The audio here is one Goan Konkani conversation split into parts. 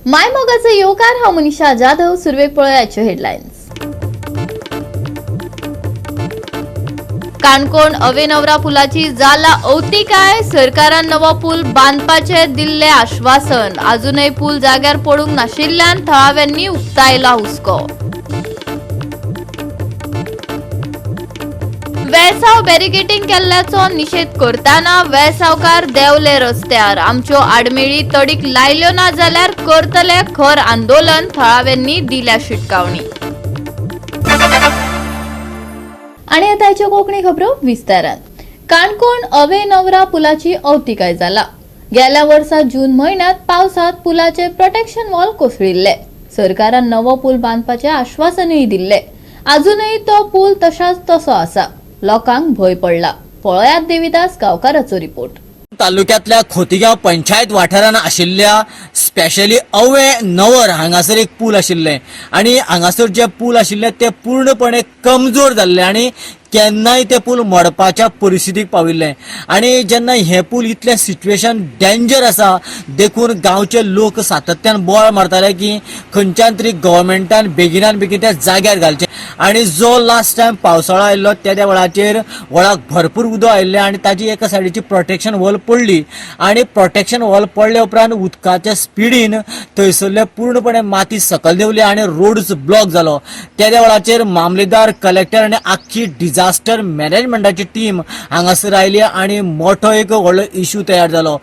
माय मोगाचो येवकार. हांव मनीषा जाधव. सुरवेक पळोवयाच्यो हेडलायन्स. काणकोण अवेनवरा पुलाची जाला अवतिकाय. सरकारान नवो पूल बांदपाचे दिल्ले आश्वासन. अजूनय पूल जाग्यार पडूंक नाशिल्ल्यान थळाव्यांनी उक्तायला हुस्को. वेळसाव बॅरिकेटिंग केल्ल्याचो निशेध करतना वेळसावकार देंवले रस्त्यार. आमच्यो आडमेळी तडीक लायल्यो ना जाल्यार करतले खर आंदोलन. थळाव्यांनी दिल्या शिटकावणी. आणि आतांच्यो कोंकणी खबरो विस्तारान. काणकोण अवे नवरा पुलाची अवतिकाय जाला. गेल्या वर्सा जून म्हयन्यात पावसात पुलाचे प्रोटेक्शन वॉल कोसळिल्ले. सरकारान नवो पूल बांदपाचे आश्वासनूय दिल्ले. अजूनय तो पूल तशाच तसो आसा. लोकांक भंय पडला. पळयात देविदास गांवकाराचो रिपोर्ट. तालुक्यातल्या खोतीगांव पंचायत वाठारान आशिल्ल्या स्पेशली अवे नवर हांगासर एक पूल आशिल्लें आनी हांगासर जे पूल आशिल्ले ते पूर्णपणे कमजोर जाल्ले आनी केन्नाय ते पूल मोडपाच्या परिस्थितीक पाविल्ले. आनी जेन्ना हे पूल इतलें सिच्युएशन डेंजर आसा देखून गांवचे लोक सातत्यान बोवाळ मारताले की खंयच्यान तरी गव्हर्मेंटान बेगिनान बेगीन ते जाग्यार घालचे. आनी जो लास्ट टायम पावसाळो आयिल्लो त्या वेळाचेर व्हळाक भरपूर उदक आयिल्लें आनी ताजी एका सायडीची प्रोटेक्शन वॉल पडली आनी प्रोटेक्शन वॉल पडल्या उपरांत उदकाच्या स्पिडीन थंयसरले पूर्णपणे माती सकयल देंवली आनी रोडच ब्लॉक जालो. त्या वेळाचेर मामलेदार, कलेक्टर आनी आख्खी डिझास्टर मॅनेजमेंटाची टीम हांगासर आयली आनी मोठो एक व्हडलो इश्यू तयार जालो.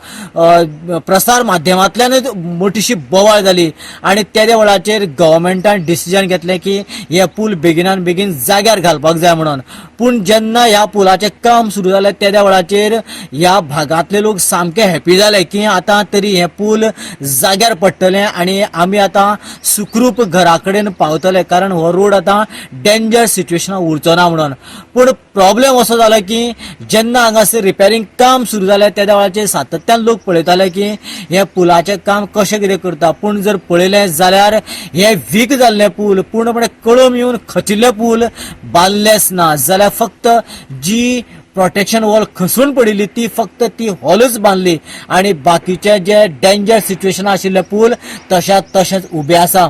प्रसार माध्यमांतल्यानूच मोठीशी बोवाळ जाली आनी त्या वेळाचेर गव्हर्मेंटान डिसिजन घेतलें की हे पूल बेगिनान बेगीन जाग्यार घालपाक जाय म्हणून. पूण जेन्ना ह्या पुलाचें काम सुरू जालें त्या वेळाचेर ह्या भागांतले लोक सामके हॅपी जाले की आतां तरी हें पूल जाग्यार पडटलें आनी आमी आतां सुखरूप घरा कडेन पावतले, कारण हो रोड आतां डेंजर सिच्युएशनाक उरचो ना म्हणून. पूण प्रॉब्लेम असो जालो की जेन्ना हांगासर रिपेरींग काम सुरू जालें त्या वेळाचेर सातत्यान लोक पळयताले की हें पुलाचें काम कशें कितें करता. पूण जर पळयलें जाल्यार हें वीक जाल्लें पूल, पूर्णपणे कळम येवन खचिल्लें पूल बांदलेंच ना, जाल्यार फक्त जी प्रोटेक्शन वॉल खसून पडिल्ली ती फक्त ती हॉलच बांदली आनी बाकीचे जे डेंजर सिच्युएशन आशिल्ले पूल तश्या तशेंच उबे आसा.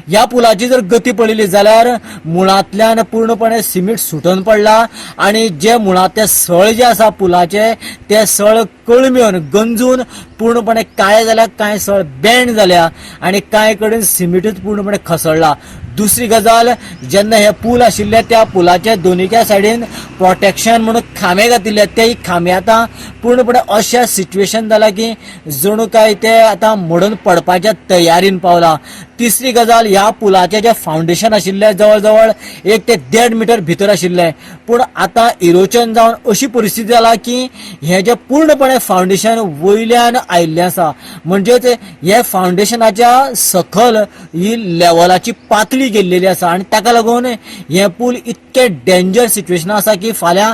ह्या पुलाची जर गती पळयली जाल्यार मुळांतल्यान पूर्णपणे सिमीट सुटून पडला आनी जे मुळांतले सळ जे आसा पुलाचे ते सळ कळमेवन गंजून पूर्णपणे काळे जाल्या, कांय सळ बँड जाल्या आनी कांय कडेन सिमिटूच पूर्णपणे खसळ्ळा. दुसरी गजाल, जेन्ना हे पूल आशिल्ले त्या पुलाच्या दोनीच्या सायडीन प्रोटेक्शन म्हणून खांबे घातिल्ले, ते खांबे आतां पूर्णपणे अशें सिच्युएशन जाला की जणू काय ते आतां मोडून पडपाच्या तयारीन पावला. तिसरी गजाल, ह्या पुलाचें जें फावंडेशन आशिल्लें जवळ जवळ 1 ते 1.5 मिटर भितर आशिल्लें, पूण आतां इरोजन जावन अशी परिस्थिती जाला की हें जें पूर्णपणे फावंडेशन वयल्यान आयिल्लें आसा, म्हणजेच हे फावंडेशनाच्या सकल ही लेवलाची पातळी गेल्लेली आसा आनी ताका लागून हें पूल इतकें डेंजर सिच्युएशन आसा की फाल्यां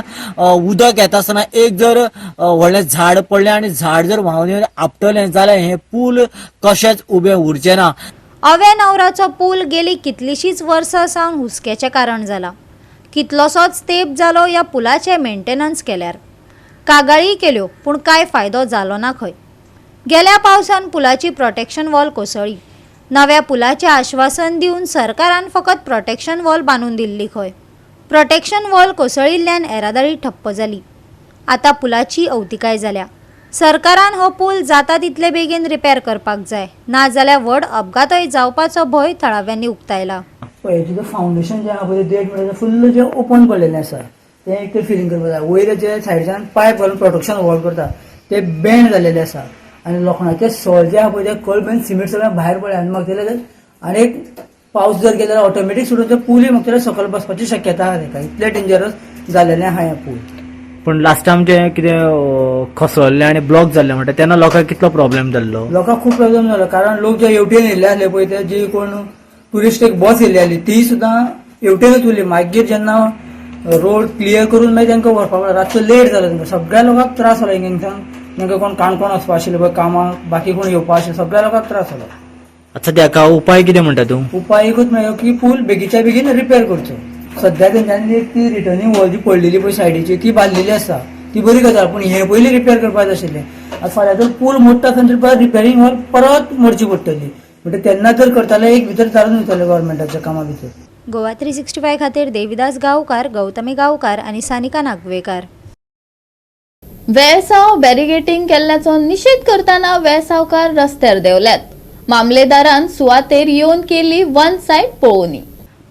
उदक येता आसतना एक जर व्हडलें झाड पडलें आनी झाड जर व्हांवन येवन आपटलें जाल्यार हें पूल कशेंच उबें उरचें ना. अवे नवराचो पूल गेली कितलीशींच वर्सां सावन हुस्क्याचें कारण जाला. कितलोसोच तेंप जालो ह्या पुलाचें मेंटेनन्स केल्यार. कागाळी केल्यो पूण कांय फायदो जालो ना खंय. गेल्या पावसान पुलाची प्रोटेक्शन वॉल कोसळ्ळी. नव्या पुलाचें आश्वासन दिवन सरकारान फकत प्रोटेक्शन वॉल बांदून दिल्ली खंय. प्रोटेक्शन वॉल कोसळिल्ल्यान येरादारी ठप्प जाली. आतां पुलाची अवतिकाय जाल्या. सरकारान हो पूल जाता तितले बेगीन रिपेर करपाक जाय, नाजाल्यार व्हड अपघातय जावपाचो भंय थळाव्यांनी उक्तायला. पळय, तुजं फावंडेशन जें आहा पळय, 1.5 मिटर फुल्ल जें ओपन पडलेलें आसा तें एक तर फिलिंग करपाक जाय. वयर जे सायडच्यान पायप घालून प्रोटेक्शन वॉल करता ते बँड जाल्लेले आसा आनी लोखणाचे सळ जे आहा पळय ते कळमेन सिमेंट सगळें भायर पडले आनी म्हाका दिसता आनी एक पावस जर गेल्यार ऑटोमॅटीक सुटून ते पुलूय म्हाका दिसता सकयल बसपाची शक्यता आहा. तेका इतलें डेंजरस जाल्लेलें आहा हें पूल. पूण लास्ट टायम जें कितें खसळ्ळें आनी ब्लॉक जाल्लें म्हणटा तेन्ना लोकांक कितलो प्रॉब्लेम जाल्लो? लोकांक खूब प्रॉब्लेम जालो, कारण लोक जे हेवटेन येयल्ले आसले पळय, ते जी कोण टुरिस्ट एक बस येयल्ली आसली ती सुद्दां हेवटेनूच उरली. मागीर जेन्ना रोड क्लियर करून मागीर तांकां व्हरपाक पडलो. रातचो लेट जालो तांकां, सगळ्या लोकांक त्रास जालो. हिंगासान तांकां कोण काणकोण वचपा आशिल्ले पळय कामाक, बाकी कोण येवपा आशिल्ले, सगळ्या लोकांक त्रास जालो. आतां तेका उपाय कितें म्हणटा तूं? उपाय एकूच मेळ्ळो की पूल बेगीच्या बेगीन रिपेर करचो. सद्या तेंच्यांनी एक ती रिटर्निंग वॉल जी पडलेली पळय सायडीची ती बांदलेली आसा, ती बरी गजाल, पूण हें पयलीं रिपेर करपाक जाय आशिल्लें. आतां फाल्यां जर पूल मोडटा आसतना परत रिपेरींग वॉल परत मोडची पडटली. म्हणटा तेन्ना जर करताले एक भितर चालून वयताले गव्हर्मेंटाच्या कामा भितर. गोवा 365 खातीर देविदास गांवकार, गौतमी गांवकार आनी सानिका नागवेकार. वेळसाव बॅरिगेटींग केल्ल्याचो निशेध करतना वेळसावकार रस्त्यार देंवल्यात. मामलेदारान सुवातेर येवन केली वन सायड पळोवणी.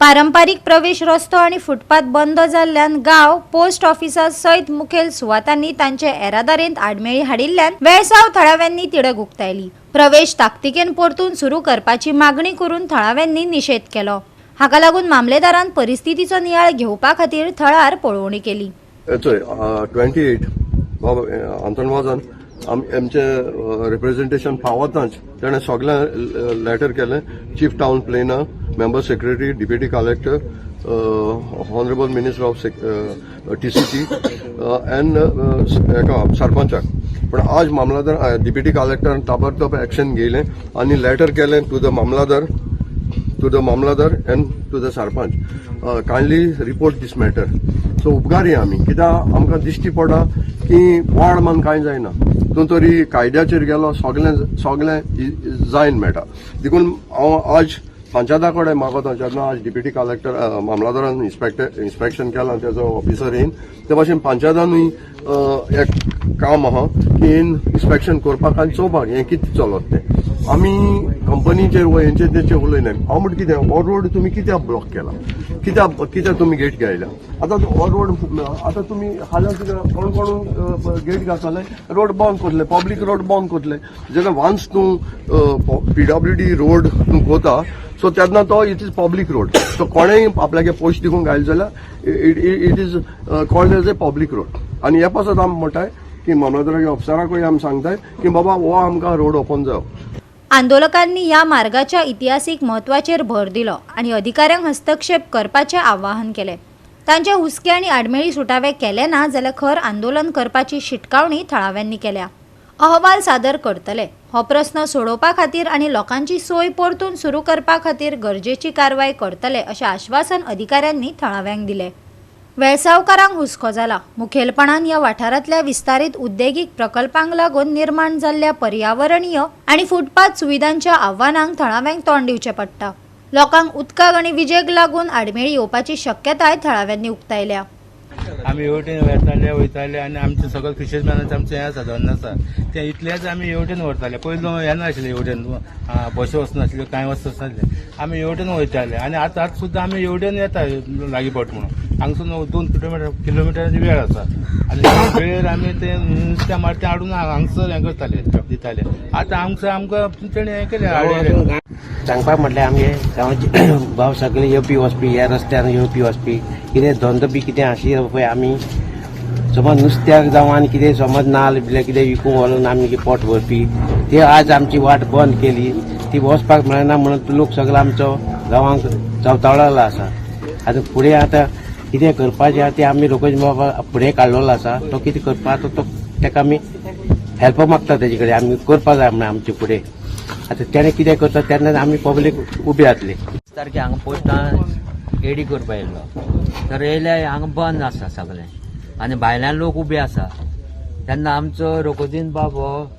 पारंपारीक प्रवेश रस्तो आनी फुटपाथ बंद जाल्ल्यान गांव, पोस्ट ऑफिसा सयत मुखेल सुवातांनी तांचे येरादारींत आडमेळी हाडिल्ल्यान वेळसाव थळाव्यांनी तिडक उक्तायली. प्रवेश ताकतिकेन परतून सुरू करपाची मागणी करून थळाव्यांनी निशेध केलो. हाका लागून मामलेदारान परिस्थितीचो नियाळ घेवपा खातीर थळार पळोवणी केली. चोय, 28 बाब आंतोन वाजान आमचे रिप्रेझेंटेशन पावताच तेणें सगळें लॅटर केलें chief town planner, member secretary, deputy collector, honourable minister of TCT and हेका सरपंचाक. पण आज मामलादार, डिप्युटी कलेक्टरान ताबडतोब एक्शन घेयलें आनी लॅटर केलें to the mamlatdar and to the sarpanch, kindly report this matter. So उपकारी आमी, कित्याक आमकां दिश्टी पडटा की वाड मान कांय जायना. तूं तरी कायद्याचेर गेलो, सगळें सगळें जायन मेळटा. देखून हांव आज पंचायता कडेन मागता, जेन्ना आज डिप्युटी कलेक्टर, मामलादारान इन्स्पेक्शन केलां, तेजो ऑफिसर येवन, ते भाशेन पंचायतानूय एक काम आहा की इन्स्पेक्शन करपाक आनी चोवपाक हें कितें चलत तें. आमी कंपनीचेर वा हेंचेर तेंचेर उलयना. हांव म्हणटा कितें, हो रोड तुमी कित्याक ब्लॉक केला? कित्याक कित्याक तुमी गेट घायल्या? आतां हो रोड, आतां तुमी हाल्यां कितें, कोण कोण गेट घातले, रोड बंद करले, पब्लीक रोड बंद करले. जेन्ना वन्स तूं पीडब्ल्यूडी रोड तूं कोता, सो तेन्ना तो it is public road. So कोणेय आपल्यागे पयशे दिवंक घायले जाल्यार it is called as a public road. आनी हे पासत आमी म्हणटाय की मामलादाराच्या ऑफिसराकूय आमी सांगताय की बाबा, हो आमकां रोड ओपन जावं. आंदोलकांनी ह्या मार्गाच्या इतिहासीक म्हत्वाचेर भर दिलो आनी अधिकाऱ्यांक हस्तक्षेप करपाचें आवाहन केलें. तांचे हुस्के आनी आडमेळी सुटावे केले ना जाल्यार खर आंदोलन करपाची शिटकावणी थळाव्यांनी केल्या. अहवाल सादर करतले. हो प्रस्न सोडोवपा खातीर आनी लोकांची सोय परतून सुरू करपा खातीर गरजेची कारवाय करतले, अशें आश्वासन अधिकाऱ्यांनी थळाव्यांक दिलें. वेळसावकारांक हुस्को जाला. मुखेलपणान ह्या वाठारांतल्या विस्तारीत उद्देगीक प्रकल्पांक लागून निर्माण जाल्ल्या पर्यावरणीय आनी फुटपाथ सुविधांच्या आव्हानांक थळाव्यांक तोंड दिवचें पडटा. लोकांक उदकाक आनी विजेक लागून आडमेळी येवपाची शक्यताय थळाव्यांनी उक्तायल्या. आमी हेवटेन वेताले, वयताले आनी आमचे सगळे फिशरमॅनाचे आमचें हें आसा, धंदो आसा ते, इतलेच आमी हेवटेन व्हरताले. पयलो येनाशिल्ले हेवटेन, बशी वचनासल्यो, कांय वचनासलें. आमी हेवटेन वयताले आनी आतां आतां सुद्दां आमी हेवटेन येता लागीं पट म्हणून. हांगसून 2 किलोमिटराची वेळ आसा आनी वेळेर आमी ते नुस्तें मारतें हाडून हांगसर हें करताले, दिताले. आतां हांगसर आमकां तेणें हें केलें, आडयलें. सांगपाक म्हटल्यार आमगे गांवचे भाव सगळे येवपी वचपी, ह्या रस्त्यान येवपी वचपी, कितें धंदो बी कितें आशिल्लो पळय, आमी समज नुस्त्याक जावं आनी कितें समज नाल्ल बिल्ल कितें विकूंक व्हरून आमी पोट भरपी, ते आज आमची वाट बंद केली, ती वचपाक मेळना म्हणून लोक सगळो आमचो गांवांक चवताळलेलो आसा. आतां फुडें आतां कितें करपाचें आहा तें आमी लोकांचे बाबा फुडें काडलेलो आसा. तो कितें करपा तो ताका आमी हेल्प मागता तेजे कडेन, आमी करपा जाय म्हणून आमचे फुडें. आतां तेणें कितें करता तेन्ना आमी पब्लीक उबी जातली. तारखे हांगा पोस्टान एडी करपा येयल्लो, तर येयले हांगा बंद आसा सगळें आनी भायल्यान लोक उबे आसा. तेन्ना आमचो रोकोदीन बाब हो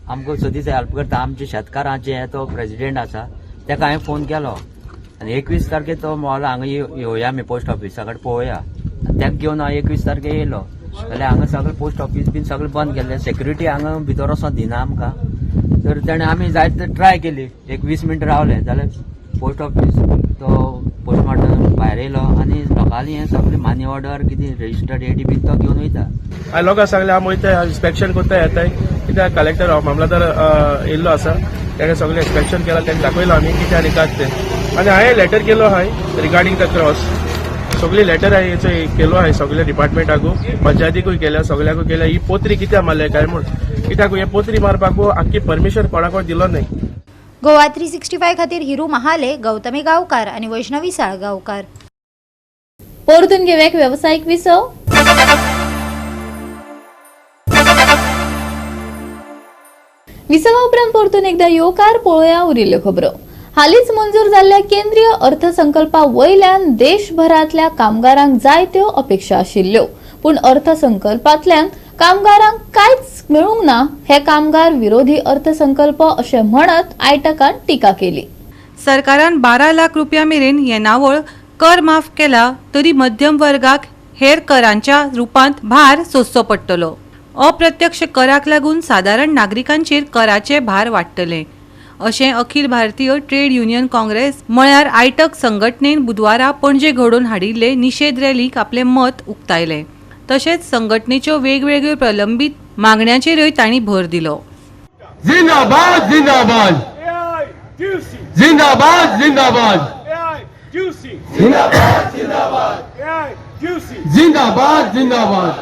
आमकां सदींच हेल्प करता. आमचे शेतकारांचे हे तो प्रेजिडेंट आसा. तेका हांवें फोन केलो आनी 21 तारखे तो म्हणलो, हांगा येवया आमी, पोस्ट ऑफिसा कडेन पळोवया. आनी तेका घेवन हांव 21 तारखे येयलो जाल्यार हांगा सगळें पोस्ट ऑफिस बीन सगळें बंद केल्लें. सेक्युरिटी हांगा भितर वचोन दिना आमकां. तर तेणें आमी जायते ट्राय केली, एक 20 मिनटां रावले जाल्यार पोस्ट ऑफिस तो पोस्टमार्टम भायर येयलो आनी लोकांनी हें सगळें मनी ऑर्डर कितें रजिस्टर्ड एडी बीन तो घेवन वयता. आनी लोकांक सांगलें, आमी वयता, इन्स्पेक्शन करता, येताय. कित्याक कलेक्टर, मामलादार येयल्लो आसा, तेणें सगळें इन्स्पेक्शन केलां, तांकां दाखयलो आमी कितें आनी कात तें. आनी हांवें लेटर केलो आहाय रिगार्डींग the cross. सगळी लेटर हांवें केलो आहाय सगल्या डिपार्टमेंटाकू, पंचायतीकूय केल्या, सगळ्याकूय केल्या. ही पोत्री कित्याक मारल्या काय म्हूण, कित्याक हे पोत्री मारपाकू आख्खी परमिशन कोणाकूय दिलो न्हय. गोवा 365 खातीर हिरू महाले, गौतमी गावकार आणि वैष्णवी साळगावकार. परतून घेवया एक वेवसायीक विसव. विसवा उपरांत परतून एकदा येवकार. पळोवया उरिल्ल्यो खबरो. हालींच मंजूर जाल्ल्या केंद्रीय अर्थसंकल्पा वयल्यान देशभरांतल्या कामगारांक जायत्यो अपेक्षा आशिल्ल्यो, पूण अर्थसंकल्पांतल्यान कामगारांक कांयच मेळूंक ना. हे कामगार विरोधी अर्थसंकल्प अशें म्हणत आयटकान टिका केली. सरकारान 12 लाख रुपया मेरेन येणावळ कर माफ केला तरी मध्यम वर्गाक हेर करांच्या रुपांत भार सोंसचो पडटलो. अप्रत्यक्ष कराक लागून सादारण नागरिकांचेर कराचे भार वाडटले अशें अखिल भारतीय ट्रेड युनियन काँग्रेस म्हळ्यार आयटक संघटनेन बुधवारा पणजे घडोवन हाडिल्ले निशेध रॅलीक आपलें मत उक्तायलें. तशेंच संघटनेच्यो वेगवेगळ्यो प्रलंबीत मागण्यांचेरूय तांणी भर दिलो. जिंदाबाद जिंदाबाद जिंदाबाद जिंदाबाद जिंदाबाद जिंदाबाद.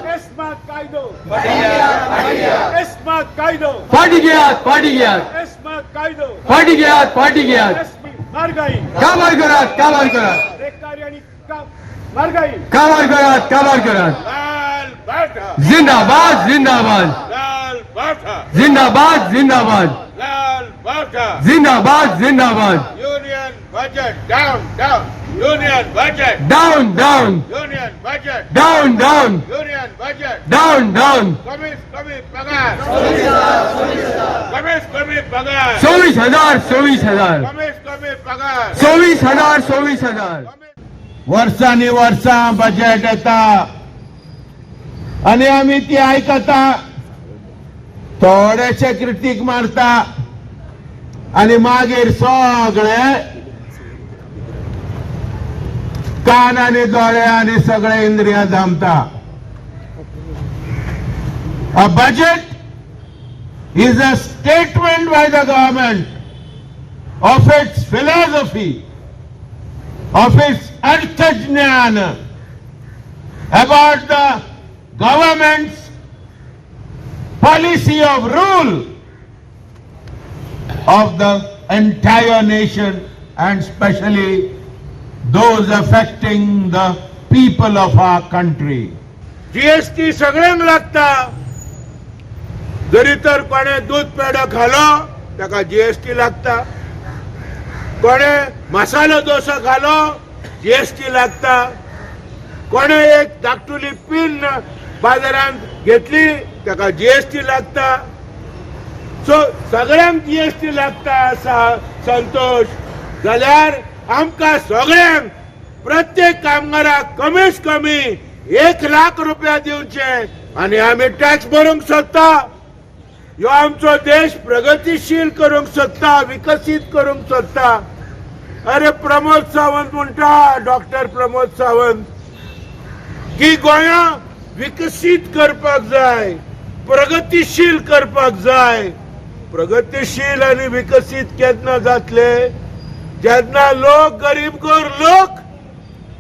पार्टी घेयात, पार्टी घेयात, पार्टी घेयात, पार्टी घेयात. काबार करात, काबार करात, काबार करात, काबार करात. जिंदाबाद जिंदाबाद जिंदाबाद जिंदाबाद जिंदाबाद जिंदाबाद. Union budget down down, union budget down down, union budget down down, union budget down down. कमीत कमी पगार, कमीत कमी पगार 24,000, 24,000, कमीत कमी पगार 24,000, 24,000. वर्सांनी वर्सां बजेट येता आनी आमी ती आयकता, थोडेशे क्रिटीक मारता आनी मागीर सगळे कान आनी दोळे आनी सगळे इंद्रियां थांबता. A budget is a statement by the government of its philosophy, of its अर्थज्ञान about the government's policy of rule of the entire nation and especially those affecting the people of our country. GST सगळ्यांक लागता. जरी तर कोणे दूद पेडो खालो ताका जीएसटी लागता, कोणे मसालो डोसो खालो जीएसटी लागता, कोणे एक धाकटुली पिन बाजारांत घेतली ताका जीएसटी लागता. सो सगळ्यांक जीएसटी लागता आसा संतोष. जाल्यार आमकां सगळ्यांक प्रत्येक कामगाराक कमीत कमी 1 लाख रुपया दिवचे आनी आमी टॅक्स भरूंक सोदता. ह्यो आमचो देश प्रगतीशील करूंक सोदता, विकसीत करूंक सोदता. अरे प्रमोद सावंत म्हणटा, डॉक्टर प्रमोद सावंत, की गोंया विकसीत करपाक जाय, प्रगतीशील करपाक जाय. प्रगतीशील आनी विकसीत केन्ना जातले? जेन्ना लोक गरीब गोर लोक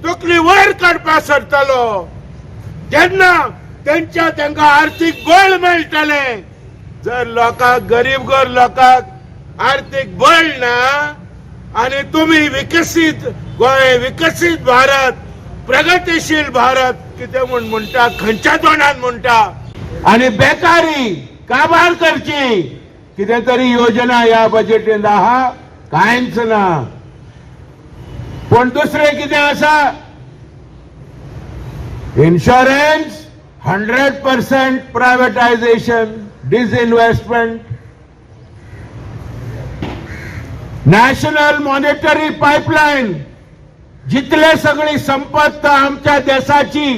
तकली वयर काडपाक सरतलो, जेन्ना तेंच्या तांकां आर्थीक बळ मेळटलें. जर लोकांक गरीब गोर लोकांक आर्थीक बळ ना आनी तुमी विकसीत गोंय, विकसीत भारत, प्रगतीशील भारत कितें म्हूण म्हणटा, खंयच्या तोंडान म्हणटा? आनी बेकारी काबार करची कितें तरी योजना ह्या बजेटींत आहा? कांयच ना. पूण दुसरें कितें आसा? Insurance 100% privatisation, disinvestment, national monetary pipeline, जितले सगळी संपत्त आमच्या देशाची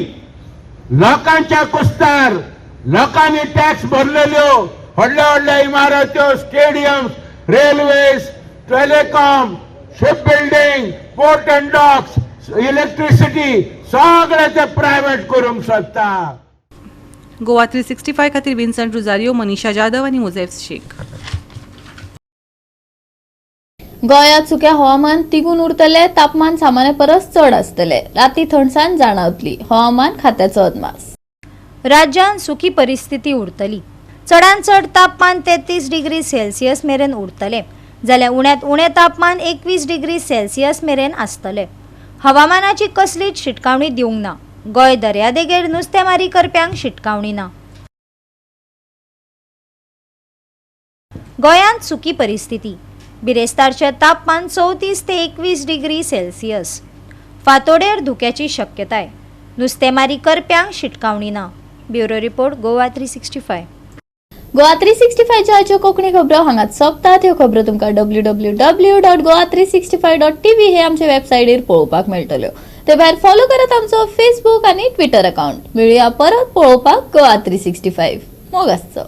लोकांच्या कुस्तार, लोकांनी टॅक्स भरलेल्यो व्हडल्या व्हडल्या इमारत्यो, stadium, railways, telecom, ship building, port and docks, electricity सगळे ते प्रायव्हेट करूंक सोदता. गोवा 365 खातीर विन्संट रुजारियो, मनीषा जाधव आनी मुझेफ शेख. गोंयांत सुकें हवामान तिगून उरतलें. तापमान सामान्य परस चड आसतलें. राती थंडसाण जाणवतली. हवामान खात्याचो अदमास. राज्यांत सुकी परिस्थिती उरतली. चडांत चड तापमान 33 डिग्री सेल्सियस मेरेन उरतलें, जाल्यार उण्यांत उणें तापमान 21 डिग्री सेल्सियस मेरेन आसतलें. हवामानाची कसलीच शिटकावणी दिवंक ना. गोंय दर्यादेगेर नुस्तेमारी करप्यांक शिटकावणी ना. गोंयांत सुकी परिस्थिती. बिरेस्तारचें तापमान 34 ते 21 डिग्री सेल्सियस. फांतोडेर धुक्याची शक्यताय. नुस्तेमारी करप्यांक शिटकावणी ना. Bureau report, Goa 365. Goa 365च्या आजच्यो Konkani खबरो हांगाच सोंपतात. ह्यो खबरो तुमकां www.goa365.tv हे आमचे वेबसायटीर पळोवपाक मेळटल्यो. ते भायर फॉलो करात आमचो फेसबूक आनी ट्विटर अकाउंट. मेळुया परत पळोवपाक गोवा 365. मोग आसचो.